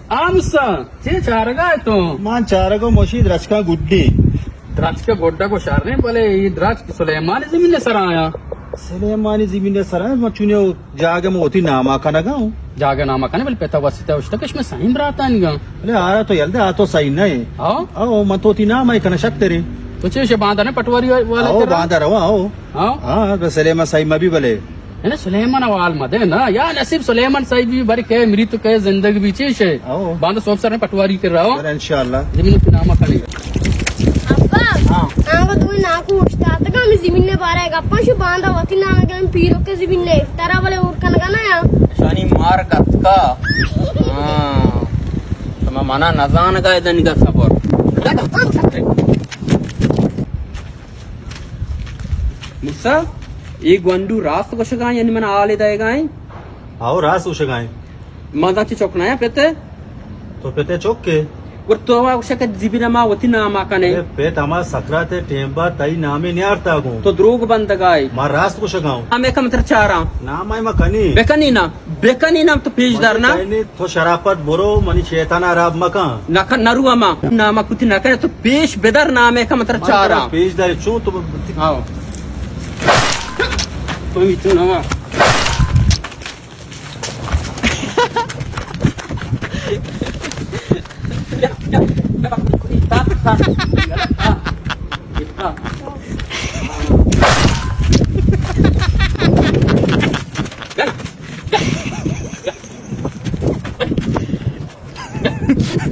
آ مستاں، چے چارگا ئے تو؟ من چارگا مشی درچکاں گڈی۔ درچک گڈا کو شر نہ ایں، بلے اے درچک سلیمانی زمین ءِ سرا آیاں۔ سلیمانی زمین ءِ سرا، من چونیں جاگہ من وتی ناما کنگا اوں۔ جاگہ ناما کنے، بلے پتا وسیتا اشتکش من سائیں براتانی گا۔ بلے آرا تو یل دے، آ تو سائیں نہ ایں۔ ہاں؟ او، من تو وتی ناما کناں شتریں۔ تو چے شے باندا نہ پٹواری والا او، تیرا؟ باندا رواں، او۔ ہاں؟ ہاں، بس سلیمان سائیں مبی بلے۔ ہے نا، سلیمان ءَ حال مدے نا، یا نصیب سلیمان سائیں بی، بری کئے مری تو کئے زندگ بی، چے شے؟ او۔ باندا سوب سر پٹواری کر رہا ہوں۔ سر، انشاءاللہ۔ زمین پہ نامہ کھڑے۔ ابا، ہاں۔ آگا دوئی ناکو اشتاتگا، ہمیں زمین نے بارے گپا شو، باندا وتی نام کے پیرو کے زمین نے، ترا بلے اور کنگا نا یا؟ شانی مار کتکا۔ ہاں۔ شما منا نزانگا دنگا صبر۔ موسیٰ، اے گونڈو راست گوشگا ایں، یعنی من حالے دئیگا ایں؟ آؤ، راست گوشگا ایں۔ ما داں چی چک نہ آں پت؟ تو پت چک ئے؟ گڑا تو وا گوشے کہ زمین ما وتی ناما کنے۔ اے پت، ہما سکرات ٹیم با تئی نامے نیارتا گوں۔ تو دروگ بندگا ئے۔ ما راست گوشگا اوں۔ ہمے کم تر چاراں۔ نام ما کنی۔ بکنی نا۔ بکنی نام تو پیش دار نا۔ تو شرافت برو، منی شیطان حراب مکن۔ نہ کن، نہ رو اما۔ نام کتی نہ کرے تو پیش بدار، نامے کا مطلب چارا۔ پیش دار چون تو۔ آؤ۔ تو میتون نوا۔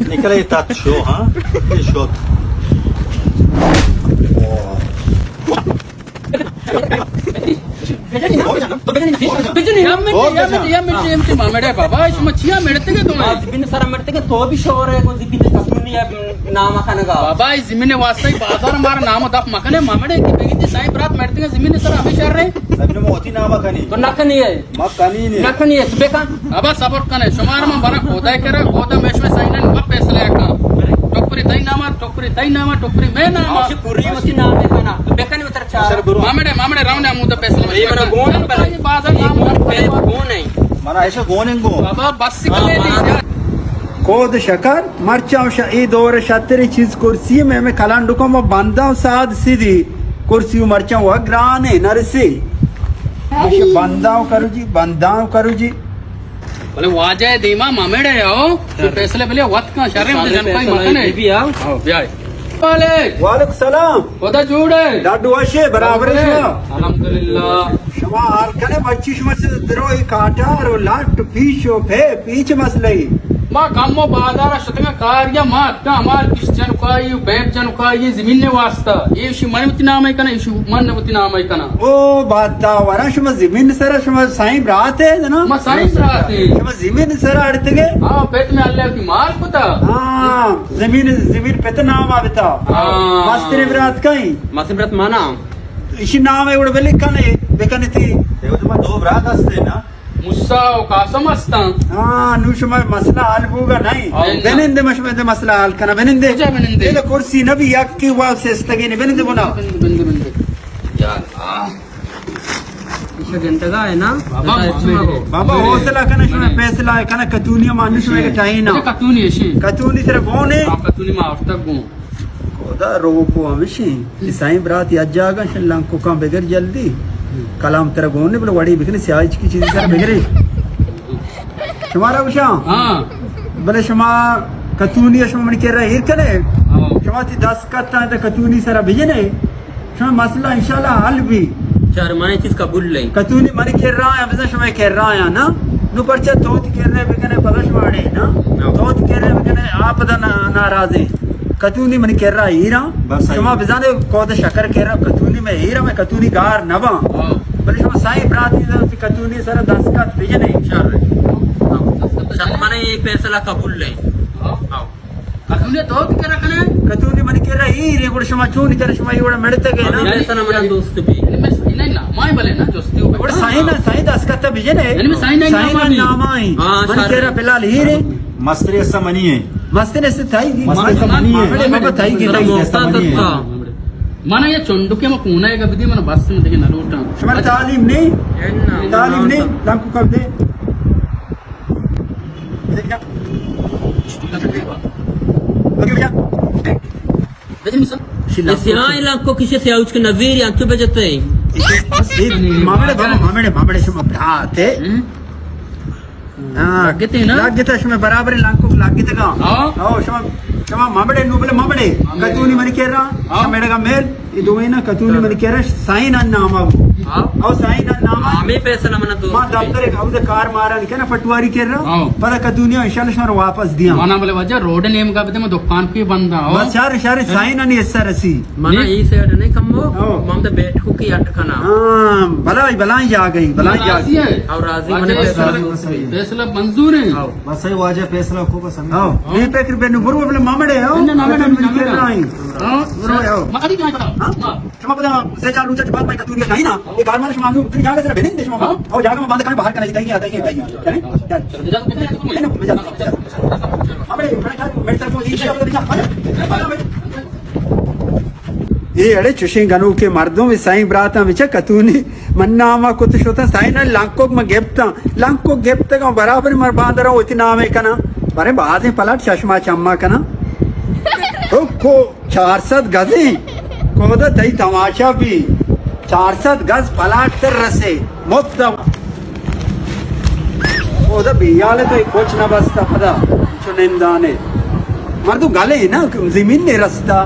نکلے تات شو، ہاں؟ یہ شو۔ بجنی، یا منٹ، یا منٹ، یا منٹ، یا منٹ، مامڑے بابا، شما چیا مڑتے گے تو؟ آج بن سر مڑتے گے تو بھی شور ہے، کوئی بن کسونی ہے، نام کنگا۔ بابا، اے زمین واسطہ ہی بازار مارا نام دپ مکنے، مامڑے کی بگیتی سائیں برات مڑتے گے زمین سر ہمیں شر رہے۔ زمین موتی نام کنی۔ تو نہ کنی ہے۔ ما کنی نے۔ نہ کنی ہے، تو بکن۔ ابا صبر کنے، شمار من برا کودا کرا، کودا میں شمے سائنن ما فیصلہ کا۔ ٹکری تئی ناما، ٹکری تئی ناما، ٹکری میں ناما۔ آشی پوری متی نام ہے کنا۔ تو بکن اتر چار۔ مامڑے، مامڑے راؤنڈ ہم تو فیصلہ اے منا گون بلے۔ بازار نام گون ہے۔ منا ایسا گون انگو۔ بابا بس کنے دی۔ کود شکر، مرچاں ش-، اے دور شتریں چیز کرسی، میں، میں کلانڈکاں ما بنداں ساد سیدھی کرسی و مرچاں و گرانے نرسی۔ ماشی بنداں کرو جی، بنداں کرو جی۔ بلے واجہ دیما مامڑے آؤ، تو فیصلہ بلے وقت کا شرم تو جن کوئی مکنے۔ بی بی آؤ۔ آؤ، بیائے۔ والے۔ وعلیکم السلام۔ خدا جوڑ ہے۔ ڈاڈو وشے، برابر ہے۔ الحمدللہ۔ شما حال کنے، بچی شما چہ دروئی کاٹار و لٹ پیش و پے پیچ مسئلہ ای۔ ما کم و بازار شتگا کار یا ما اتکا ہمار کش جنکائی و بیب جنکائی زمین نے واسطہ۔ ایشی من وتی نام ای کنا، ایشی من وتی نام ای کنا۔ او بات دا ورا شما زمین سر شما سائیں برات ہے نا؟ ما سائیں برات ہے۔ شما زمین سر اڑتگے؟ ہاں، پیت میں اللہ کی مال کتا۔ ہاں، زمین، زمین پت نام آ بتا۔ ہاں۔ مستری برات کئی؟ مستری برات مانا۔ ایشی نام ہے، وڑ بلے کنے، بکنے تی۔ اے وقت ما دو برات ہستے نا۔ موسیٰ و قاسم ہستاں۔ ہاں، نو شما مسئلہ حل بوگا نہیں۔ ہاں۔ بنندے مش-، مسئلہ حل کنا، بنندے۔ کجا بنندے؟ اے کرسی نبی یک کی واپس استگی نے، بنندے بنا۔ بنندے، بنندے، بنندے۔ یا اللہ۔ ایشا گندگا ہے نا؟ بابا، بابا، بابا، حوصلہ کنا، شما فیصلہ کنا، کتونی ما نو شما ٹائنا۔ اچھا، کتونی ایشی۔ کتونی ترا گونے؟ ہاں، کتونی ما افتک گون۔ خدا روکو ہمشی۔ اے سائیں برات یک جاگہ شن لنکو کن بگر جلدی۔ کلام ترا گون نے، بلے وڑی بکنے سیاہی چکی چیزی سر بگرے۔ شمارا گوشاں؟ ہاں۔ بلے شما کتونی شما منی کرا ایر کنے۔ ہاں۔ شما تی دست کتا تا کتونی سرا بجنے۔ شما مسئلہ انشاءاللہ حل بی۔ چار مانے چیز قبول لیں۔ کتونی منی کرا یا بزن شما کرا یا نا۔ نو پرچہ تو تی کرا بکنے پدا شما اڑے نا۔ ہاں۔ تو تی کرا بکنے آپ دا نا-، ناراضی۔ کتونی منی کرا ایرا۔ بس آئی۔ شما بزانے کود شکر کرا کتونی میں ایرا، میں کتونی گار نبا۔ ہاں۔ بلے شما سائیں براتی دا تی کتونی سر دستخط بجنے۔ شر۔ شر مانے یہ فیصلہ قبول لیں۔ ہاں۔ ہاں۔ کتونی تو تی کرا کنے؟ کتونی منی کرا ایرے، گڑا شما چونی کرا شما یہ وڑا مڑتے گئے نا؟ ہمیں سنا منا دوست بھی۔ نہیں، نہیں، نا، مائیں بلے نا، دوستی ہو۔ گڑا سائیں نا، سائیں دستخط بجنے۔ یعنی میں سائیں نہیں، سائیں نام آئی۔ نام آئی۔ ہاں، منی سر۔ کرا بلال ایرے۔ مستری ایسا منی ہے۔ مستری ایسا تھائی گی۔ مستری ایسا منی ہے۔ بڑے بابا تھائی گی، تھائی گی۔ ایسا منی ہے۔ مانا یہ چنڈو کے ما کونا ہے گا بدی، مانا بس میں دیکھے نہ لوٹا۔ شمار تعلیم نہیں؟ تعلیم نہیں؟ لانکو کب دے؟ دیکھا؟ اوکے بھیا۔ بجے مثال، شی لانکوک۔ سیاہیں لانکوک، کسے سیاہ اچ کہ نزیر یا انچو بجتے۔ مامڑے بابا، مامڑے، مامڑے شما برات ئے۔ ہم۔ ہاں۔ لگتے نا؟ لگتے شما برابر لانکوک لگتے گا۔ ہاں۔ او، شما، شما مامڑے نو بلے مامڑے۔ مامڑے۔ کتونی منی کرا۔ ہاں۔ شما میڑا میل۔ اے دوئیناں کتونی منی کرا سائن ان نامہ بو۔ ہاں۔ او سائن ان نامہ۔ ہمیں پیسہ نہ منا دوست ما دفتر ایک ہمدے کار مارا نکنا پٹواری کرا۔ ہاں۔ پدا کتونی انشاءاللہ شما واپس دیاں۔ منا بلے واجہ روڈ نیمگا بدے، ما دکان پہ بنداں، ہو؟ بس شر، شر، سائن انی حصہ رسی۔ منا نی؟ ای سائیڈ نہیں کمو، ہو۔ ما ہمدے بیٹھو کی اٹ کنا۔ ہاں، بلائی، بلائی جاگہی، بلائی جاگہی۔ راضی ہے؟ او راضی، واجہ منے فیصلہ، فیصلہ منظور ہے۔ ہو۔ بس ہے واجہ فیصلہ کو بس ہمیں۔ ہو۔ ہاں۔ بے فکر بے نو برو اپنے مامڑے، ہو۔ نہ، نہ، مامڑے، اپنے مامڑے۔ کرا ہی۔ ہاں۔ برو، ہو۔ مقدی کہاں پڑا؟ ہاں؟ ہاں۔ شما پدا سے چار روچ بعد میں کتونی کھائی نا، یہ کار مال شما ہم اتنی جاگہ سے بنیں دے شما۔ ہاں۔ او جاگہ میں بند کھائیں، باہر کا نہیں، تاہی، تاہی، تاہی۔ چلیں؟ چل۔ اجازت نہیں ہے، تم نہیں، اجازت نہیں۔ ہمیں، ہمیں، ہمیں، ہمیں، اے اڑے چشیں گنوکیں مردم، اے سائیں براتاں بچا کتونی من ناما کت شتاں، سائیں لانکوک من گپتاں، لانکوک گپتگاں برابر من باندراں وتی نامے کناں، بارے بازیں پلاٹ چشما چما کناں۔ تو کو چار سد گزیں۔ کودا تئی تماشا بی۔ چار سد گز پلاٹ تر رسے۔ مفت۔ کودا بیال تو کچھ نہ بستا پدا۔ چو نندانے۔ مردو گلے نا، زمین نے رستا۔